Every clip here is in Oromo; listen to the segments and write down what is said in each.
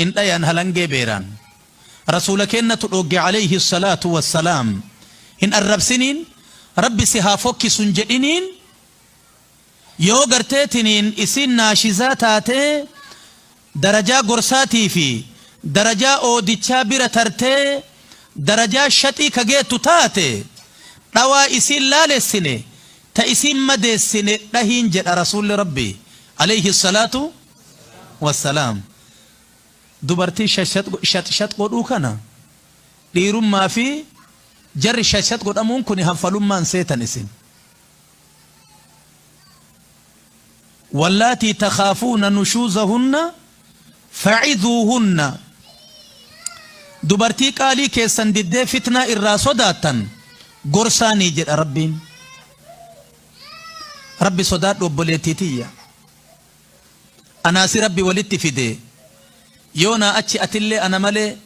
Hin dhayan halangee beeraan. Rasuula keennatu dhoogge aleyhi salaatu wassalaam. Hin arrabsiniin, Rabbi si haa fokkisu hin jedhiniin, yoo gartee tiniin isiin naashizaa taatee darajaa gorsaatii fi darajaa oodichaa bira tartee darajaa shaxii ka geettu taate dhawaa isiin laalessine ta isiin madeessine dhahiin jedha Rasuulli Rabbii aleyhi salaatu wassalaam. Dubartii shax shax godhuu kana dhiirummaa fi jarri shax shax godhamuun kuni hanfalummaa hin seetan isin. Wallaatii takhaafuuna nushuuzahunna fa'izuuhunna Dubartii qaalii keessan diddee fitnaa irraa sodaattan gorsaanii jedha Rabbiin. Rabbi sodaadhu obboleettii tiyya. Anaa si Rabbi walitti fide yoo naa achi atillee ana malee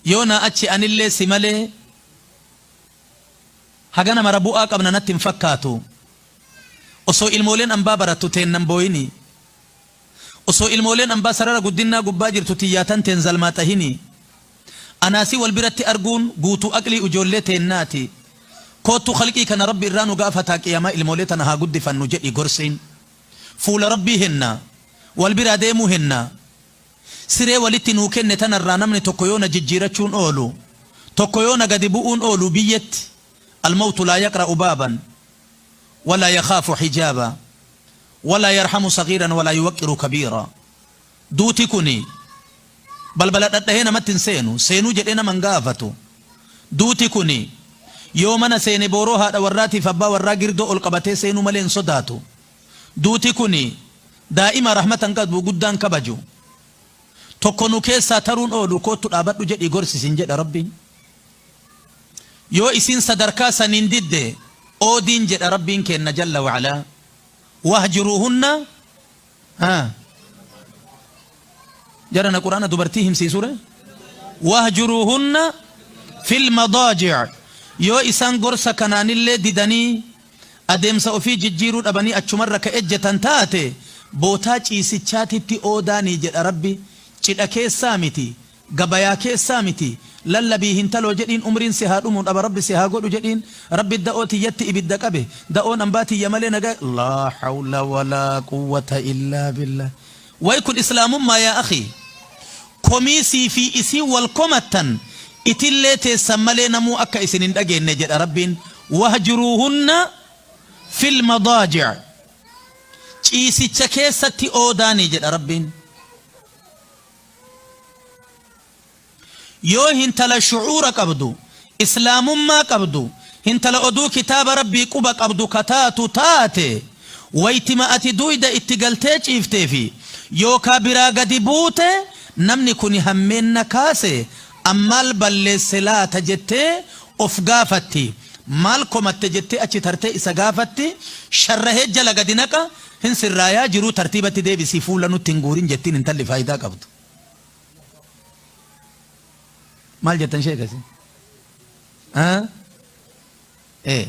yoo naa achi anillee si malee hagana mara bu'aa qabna natti hin fakkaatu. Osoo ilmooleen ambaa barattu teenna hin booyini. Osoo ilmooleen ambaa sarara guddinnaa gubbaa jirtu tiyyaa tan teen zalmaaxahini. Anaa si wal biratti arguun guutuu aqlii ujoollee teennaati. Koottu khalqii kana Rabbi irraa nu gaafataa qiyaamaa ilmoolee tana haa guddifannu jedhi gorsiin. Fuula Rabbii henna. Wal biraa deemuu henna. Siree walitti nuu kenne tanarraa namni tokko yoo na jijjiirachuun oolu, tokko yoo na gadi bu'uun oolu biyyetti Almawtu laa yaqra'u baaban walaa yakhaafu hijaaba walaa yarhamu saghiiran walaa yuwaqqiru kabiira. Duuti kuni balbala dhadhahee namatti hin seenu, seenuu jedhee nama hin gaafatu. Duuti kuni yoo mana seene booroo haadha warraatiif abbaa warraa girdoo ol qabatee seenuu malee hin sodaatu. Duuti kuni daa'ima rahmata hin qabu, guddaa hin kabaju. Tokko nu keessaa taruun oolu koottu dhaabadhu jedhii gorsi siin jedha Rabbiin. Yoo isiin sadarkaa saniin didde oodiin jedha Rabbiin keenna jalla wa'alaa. Wahjuruuhunna haa jarana qur'aana dubartii himsiisure wahjuruuhunna fil madaaji' yoo isaan gorsa kanaanillee didanii adeemsa ofii jijjiiruu dhabanii achumarra ka ejjetan taate bootaa ciisichaatitti oodaanii jedha Rabbi cidha keessaa miti Gabayaa keessaa miti lallabii hintaloo jedhiin umriin si haa dhumu dhaba rabbi si haa godhu jedhiin rabbi da'oo tiyyatti ibidda qabe da'oon ambaa tiyya malee nagaa laa hawla walaa quwwata illaa billah way kun islaamummaa yaa akhii komii sii fi isiin wal komattan itillee teessan malee namuu akka isin hin dhageenne jedha rabbiin wahjuruuhunna fil madaaji' ciisicha keessatti oodaanii jedha rabbiin. Yoo hintala shu'uura qabdu, islaamummaa qabdu, hintala oduu kitaaba Rabbii quba qabdu ka taatu taate, waytima ati duuyda itti galtee ciiftee fi yookaa biraa gadi buute namni kuni hammeenna kaase an maal balleesse laata jettee of gaafatti, maal komatte jettee achi tartee isa gaafatti, sharrahee jala gadi naqa, Hin sirraayaa jiruu tartiibatti deebisii fuula nutti hin guurin jettiin intalli faayidaa qabdu. Maal jettan sheeka isin? Ee.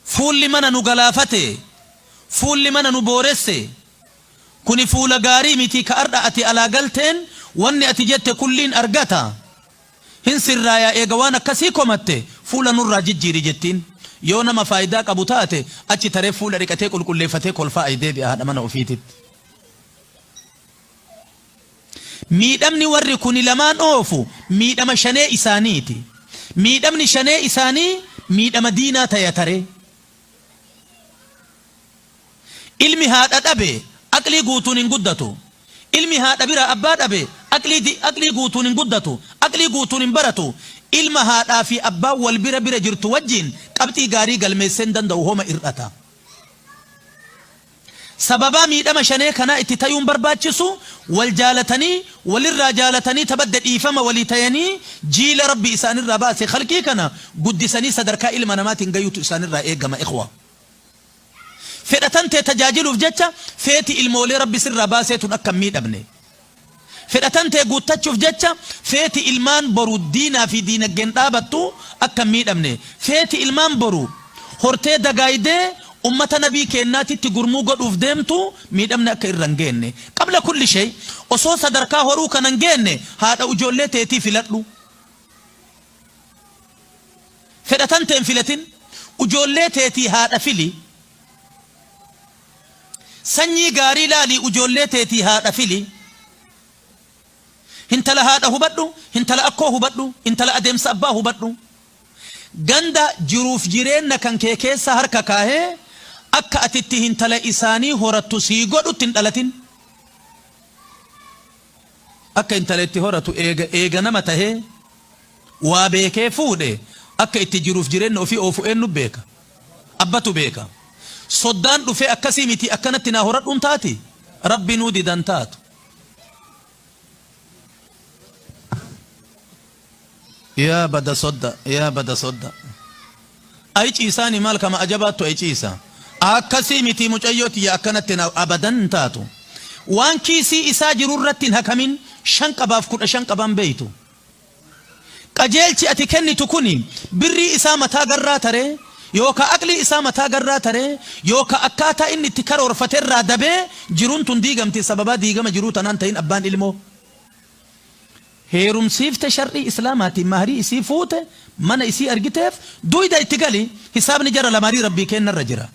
Fuulli mana nu galaafate, fuulli mana nu booresse, kuni fuula gaarii miti ka ardha ati alaa galteen wanni ati jette kulliin argata. Hin sirraayaa eega waan akkasii komatte fuula nurraa jijjiiri jettiin. Yoo nama faaydaa qabu taate achi taree fuula dhiqatee qulqulleeffatee kolfaa ay deebi'a haadha mana ofiititti. Miidhamni warri kuni lamaan oofu miidhama shanee isaaniiti. Miidhamni shanee isaanii miidhama diinaa taya taree. Ilmi haadha dhabe aqlii guutuun hin guddatu. Ilmi haadha biraa abbaa dhabe aqlii aqlii guutuun hin guddatu. Aqlii guutuun hin baratu. Ilma haadhaa fi abbaan wal bira bira jirtu wajjiin qabxii gaarii galmeessee hin danda'u homa ir'ata. Sababaa miidhama shanee kanaa itti tayuun barbaachisu wal jaalatanii walirraa jaalatanii ta badde dhiifama walii tayanii jiila Rabbi isaanirraa baase khalqii kana guddisanii sadarkaa ilma namaatiin gayuutu isaanirraa eegama ikhwa. Fedha tantee tajaajiluuf jecha feeti ilmoolee Rabbi sirraa baasee tun akka hin miidhamne. Fedha tantee guuttachuuf jecha feeti ilmaan boru diinaa fi diinaggeen dhaabattu akka hin miidhamne. Feeti ilmaan boru hortee dagaaydee ummata nabii keennaatitti gurmuu godhuuf deemtu miidhamni akka irra hin geenne. Qabla kulli shay Osoo sadarkaa horuu kana hin geenne haadha ujoollee teetii filadhu. Fedha tantee hin filatin. Ujoollee teetii haadha fili. Sanyii gaarii laalii ujoollee teetii haadha fili. Hintala haadha hubadhu, hintala akkoo hubadhu, intala adeemsa abbaa hubadhu. Ganda jiruuf jireenna kan kee keessa harka kaahee akka ati itti hintala isaanii horattu sii godhutti hin dhalatin. Akka intala itti horatu eega eega nama tahee waa beekee fuudhe akka itti jiruuf jireenna ofii oofu eennu beeka? Abbatu beeka. Soddaan dhufee akkasii mitii akkanatti naa horadhuun taati? Rabbinuu didan taatu. Yaa bada sodda yaa bada sodda. Ay ciisaani maal kama ajabaattu ay ciisa. Akkasii mitii mucayyoo tiyya akkanatti na abadan hin taatu. Waan kiisii isaa jiru irratti hin hakamin 5 qabaaf 15 qabaan beeytu. Qajeelchi ati kennitu kuni birrii isaa mataa garraa taree yookaa aqlii isaa mataa garraa taree yookaa akkaataa inni itti karoorfate irraa dabee jiruun tun diigamti sababaa diigama jiruu tanaan tahin abbaan ilmoo heerumsiifte shar'ii islaamaatiin mahrii isii fuute mana isii argiteef duyda itti gali hisaabni jara lamaanii Rabbii keennarra jira.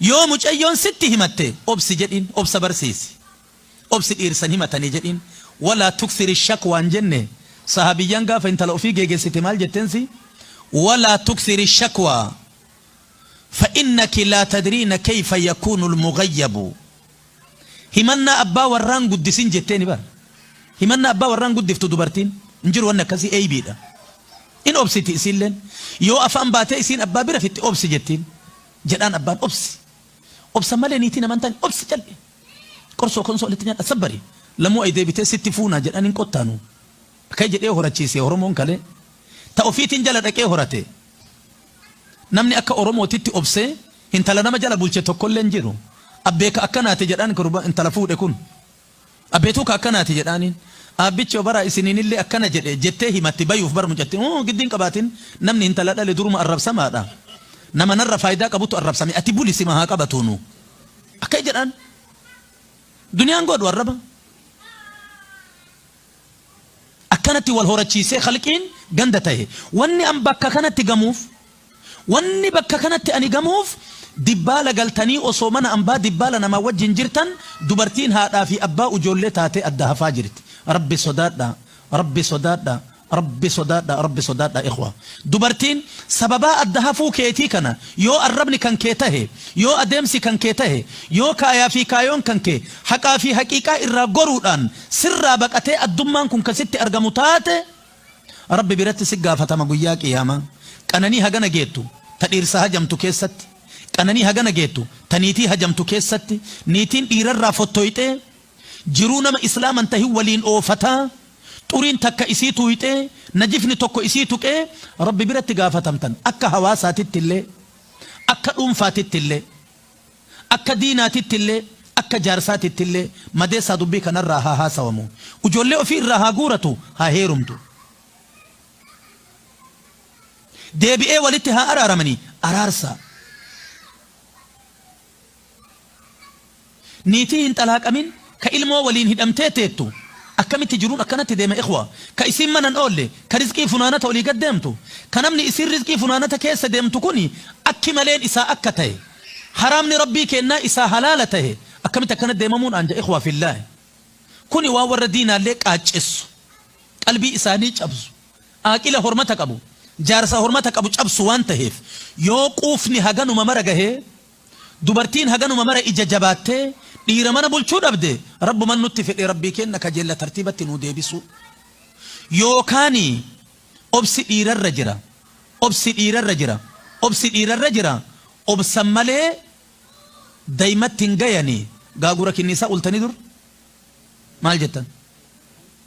Yoo mucayyoon sitti himatte obsi jedhiin obsa barsiisi. Obsi dhiirsa hin himatanii jedhiin. Walaa tuksiri shakwaa hin jenne sahaabiyyaan gaafa intala ofii geegessite maal jetteen si walaa tuksiri shakwaa fa innaki laa tadriina kayfa yakuunu lmughayyabu Himannaa abbaa warraa hin guddisin jetteeni bar. Himannaa abbaa warraa hin guddiftu dubartiin. Hin jiru wanni akkasii eeybiidha. In obsiti isiilleen. Yoo afaan baatee isiin abbaa bira fixxe obsi jettiin. Jedhaan abbaan obsi. Obsa malee niitii naman taane obsi cal'i. Qorsoo konsoo walitti nyaadha sabbari. Lamuu ay deebitee sitti fuunaa jedhaan hin qottaanu. Akkay jedhee horachiise Oromoon kalee. Ta ofiitiin jala dhaqee horate. Namni akka Oromootitti obsee hintala nama jala bulche tokkollee hin jiru. Abbee ka akkanaati jedhaan gurba intala fuudhe kun. Abbeetuu ka akkanaati jedhaaniin. Aabbichoo baraa isiniinillee akkana jedhe jettee himatti bayuuf bar mucattiin. Uu giddi hin qabaatin namni hintala dhale duruma arrabsamaadha. Nama narra faayidaa qabutu arrabsame ati buli sima haa qabatuunu. Akkay jedhaan. Duniyaan godhu arraba. Akkanatti wal horachiisee khalqiin ganda tahe. Wanni an bakka kanatti gamuuf, wanni bakka kanatti ani gamuuf dibbaala galtanii osoo mana ambaa dibbaala namaa wajjin jirtan dubartiin haadhaa fi abbaa ujoollee taatee adda hafaa jirti. Rabbi sodaadhaa, Rabbi sodaadhaa, Rabbi sodaadhaa, Rabbi sodaadhaa ikhwaa. Dubartiin sababaa adda hafuu keetii kana yoo arrabni kan kee tahe, yoo adeemsi kan kee tahe, yoo kaayaa fi kaayoon kan kee haqaa fi haqiiqaa irraa goruudhaan sirraa baqatee addummaan kun ka sitti argamu taate, Rabbi biratti si gaafatama guyyaa qiyaamaa. Qananii hagana geettu ta dhiirsa hajamtu keessatti, qananii hagana geettu ta niitii hajamtu keessatti, niitiin dhiirarraa fottoyxee jiruu nama islaama hin tahin waliin oofataa, xuriin takka isii tuuyxee, najifni tokko isii tuqee Rabbi biratti gaafatamtan akka hawaasaatittillee, akka dhuunfaatittillee. Akka diinaatittillee, akka jaarsaatittillee madeessaa dubbii kanarraa haa haasawamu. Ujoollee ofii irraa haa guuratu, haa heerumtu. Deebi'ee walitti haa araaramanii, araarsaa. Niitii hin xalaaqamin ka ilmoo waliin hidhamtee teettu akkamitti jiruun akkanatti deema ikhwa? Ka isiin mana hin oolle, ka rizqii funaanata olii gad deemtu, ka namni isiin rizqii funaanata keessa deemtu kuni akki maleen isaa akka tahe, haraamni Rabbii keennaa isaa halaala tahe akkamitti akkana deemamuun anja ikhwa fillaahi. Kuni waan warra diinaallee qaaccessu, qalbii isaanii cabsu, aaqila hormata qabu, jaarsa hormata qabu cabsu waan taheef yoo quufni haganuma mara gahee Dubartiin haganuma mara ija jabaattee dhiira mana bulchuu dhabde Rabbuman nutti fedhe Rabbii keenna kajeella tartiibatti nuu deebisuu. Yookaani obsi dhiirarra jira obsi dhiirarra jira obsi dhiirarra jira obsan malee daymatti hin gayani gaagura kinniisaa ultanii dur maal jettan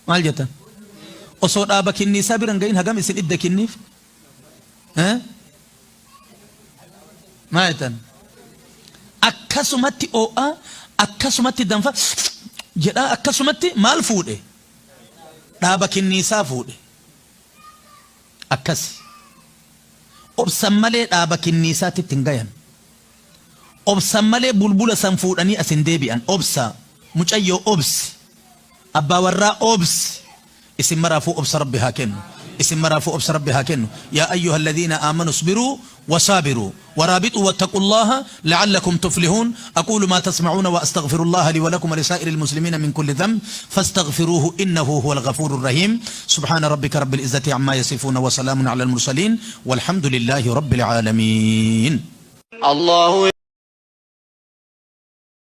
maal jettan osoo dhaaba kinniisaa bira hin gayin hagam isin idda kinniif eh? Maal jettan? Akkasumatti oo'a, akkasumatti danfa jedhaa akkasumatti maal fuudhe? Dhaaba kinniisaa fuudhe. Akkasi. Obsan malee dhaaba kinniisaatitti hin gayan. Obsan malee bulbula san fuudhanii as hin deebi'an. Obsaa. Mucayyoo obsi. Abbaa warraa obsi. Isin maraafuu obsa Rabbi haa kennu. Isin maraafuu obsa Rabbi haa kennu. Yaa ayyuha alladhiina aamanu isbiruu wasaabiruu waraabituu wattaqullaaha la'allakum tuflihuun. Aquulu maa tasma'uuna wa astaghfirullaaha li wa lakum wa lisaa'iril muslimiina min kulli dhanb fastaghfiruuhu innahu huwal ghafuurur rahiim. Subhaana rabbika rabbil izzati ammaa yasifuuna wa salaamun alal mursaliin walhamdulillaahi rabbil aalamiin. Allahu.